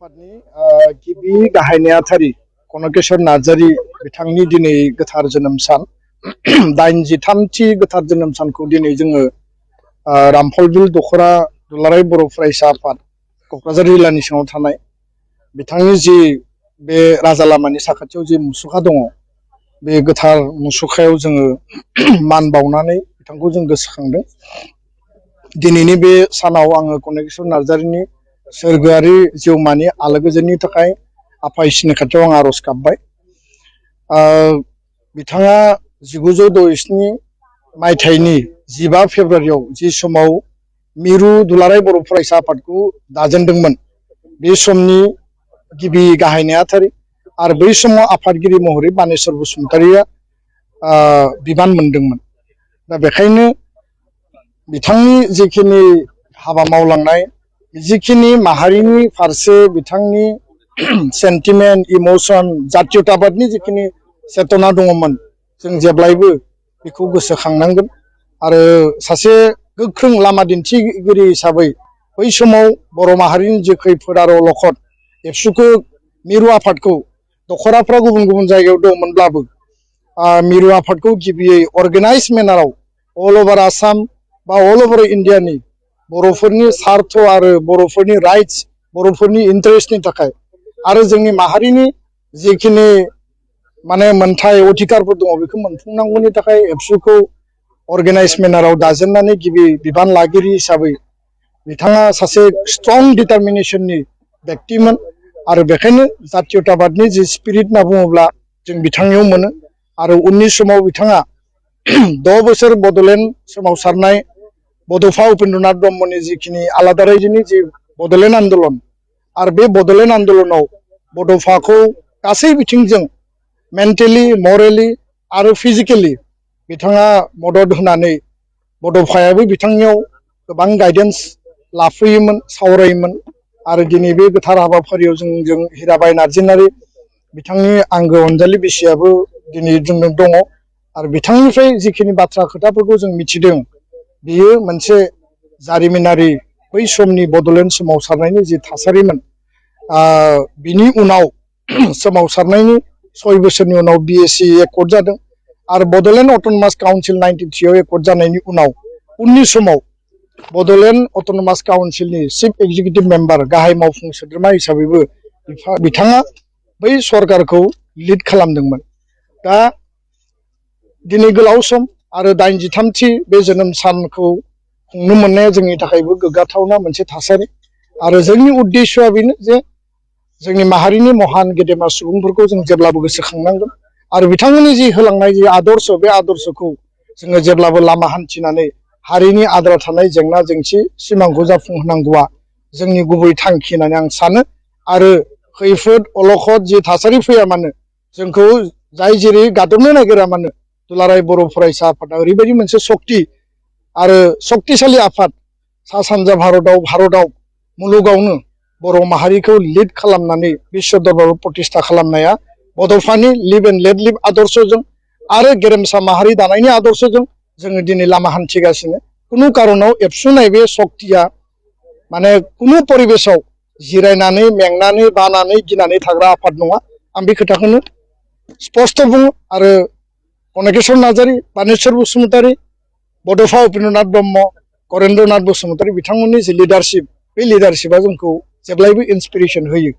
आफादनि गिबि गाहाय नेहाथारि कनकेश्वर नार्जारी बिथांनि दिनै गोथार जोनोम सान 83थि गोथार जोनोम सानखौ दिनै जोङो रामफलबिल दखरा दुलाराय बर' फरायसा आफाद क'क्राझार जिल्लानि सिङाव थानाय बिथांनि जि बे राजा लामानि साखाथियाव जि मुसुखा दङ बे गोथार मुसुखायाव जोङो मान बावनानै बिथांखौ जों गोसोखांदों। दिनैनि बे सानाव आङो कनकेश्वर नार्जारीनि सोरगोआरि जिउमानि आलो गोजोननि थाखाय आफा इसोरनि खाथियाव आं आरज गाबबाय। बिथाङा 1967 मायथाइनि 15 फेब्रुवारियाव जि समाव मिरु दुलाराय बर' फरायसा आफादखौ दाजेनदोंमोन बे समनि गिबि गाहाय नेहाथारि आरो बै समाव आफादगिरि महरै बानेश्वर बसुमतारीया बिबान मोनदोंमोन। दा बेखायनो बिथांनि जिखिनि हाबा मावलांनाय जिखिनि माहारिनि फारसे बिथांनि सेन्टिमेन्ट इमोशन जातीयताबादनि जिखिनि चेतना दङमोन जों जेब्लायबो बेखौ गोसोखांनांगोन आरो सासे गोख्रों लामा दिन्थिगिरि हिसाबै बै समाव बर' माहारिनि जे खैफोद आरो अलखद एबसुखौ मिरु आफादखौ दखराफ्रा गुबुन गुबुन जायगायाव दंमोनब्लाबो मिरु आफादखौ गिबियै अर्गेनाइज मेनाराव अल ओभार आसाम बा अल ओभार इन्डियानि बर'फोरनि सार्थ आरो बर'फोरनि राइट्स बर'फोरनि इन्टारेस्टनि थाखाय आरो जोंनि माहारिनि जिखिनि माने मोनथाय अधिकारफोर दङ बेखौ मोनफुंनांगौनि थाखाय एबसुखौ अर्गेनाइज मेनाराव दाजेननानै गिबि बिबान लागिरि हिसाबै बिथाङा सासे स्ट्रं डिटारमिनेशननि व्यक्तिमोन आरो बेखायनो जातीयताबादनि जि स्पिरिट होनना बुङोब्ला जों बिथांनियाव मोनो। आरो उननि समाव बिथाङा 6 बोसोर बड'लेण्ड सोमावसारनाय बड'फा उपेन्द्रनाथ ब्रह्मनि जिखिनि आलादा रायजोनि जि बड'लेण्ड आन्दलन आरो बे बड'लेण्ड आन्दलनाव बड'फाखौ गासै बिथिंजों मेन्टेलि मरेलि आरो फिजिकेलि बिथाङा मदद होनानै बड'फायाबो बिथांनियाव गोबां गाइडेन्स लाफैयोमोन सावरायोमोन आरो दिनै बे गोथार हाबाफारियाव जों हिराबाई नार्जारी बिथांनि आंगो अनजालि बिसियाबो दिनै जोंनो दङ आरो बिथांनिफ्राय जिखिनि बाथ्रा खोथाफोरखौ जों मिथिदों बेयो मोनसे जारिमिनारि बै समनि बड'लेण्ड सोमावसारनायनि जि थासारिमोन। बिनि उनाव सोमावसारनायनि 6 बोसोरनि उनाव BSc एकर्ड जादों आरो बड'लेण्ड अट'नमास काउन्सिल 93 आव एकर्ड जानायनि उनाव उननि समाव बड'लेण्ड अट'नमास काउन्सिलनि चिफ एक्जिकिउटिभ मेम्बार गाहाय मावफुं सोद्रोमा हिसाबैबो बिथाङा बै सरकारखौ लिड खालामदोंमोन। दा दिनै गोलाव सम आरो 83थि बे जोनोम सानखौ खुंनो मोननाया जोंनि थाखायबो गोग्गाथावना मोनसे थासारि आरो जोंनि उद्देश्यआ बेनो जे जोंनि माहारिनि महान गेदेमा सुबुंफोरखौ जों जेब्लाबो गोसोखांनांगोन आरो बिथांमोननि जि होलांनाय जि आदर्श बे आदर्शखौ जोङो जेब्लाबो लामा हान्थिनानै हारिनि आद्रा थानाय जेंना जेंसि सिमांखौ जाफुंहोनांगौआ जोंनि गुबै थांखि होननानै आं सानो। आरो खैफोद अलखद जि थासारि फैया मानो जोंखौ जाय जेरै गादबनो नागिरा मानो दुलाराय बर' फरायसा आफादा ओरैबायदि मोनसे सक्ति आरो सक्तिशालि आफाद सा सानजा भारताव मुलुगावनो बर' माहारिखौ लिड खालामनानै बिश्व दरबाराव प्रतिष्ठा खालामनाया बड'फानि लिभ एन्ड लेट लिभ आदर्शजों आरो गेरेमसा माहारि दानायनि आदर्शजों जोङो दिनै लामा हान्थिगासिनो। खुनु कारनाव एबसुनाय बे सक्तिया माने खुनु परिबेसाव जिरायनानै मेंनानै बानानै गिनानै थाग्रा आफाद नङा। आं बे खोथाखौनो स्पष्ट बुङो आरो कनकेश्वर नार्जारी बानेश्वर बसुमतारी बड'फा उपेन्द्रनाथ ब्रह्म करेन्द्रनाथ बसुमतारी बिथांमोननि जि लिडारशिप बे लिडारशिपआ जोंखौ जेब्लायबो इन्सपिरेसन होयो।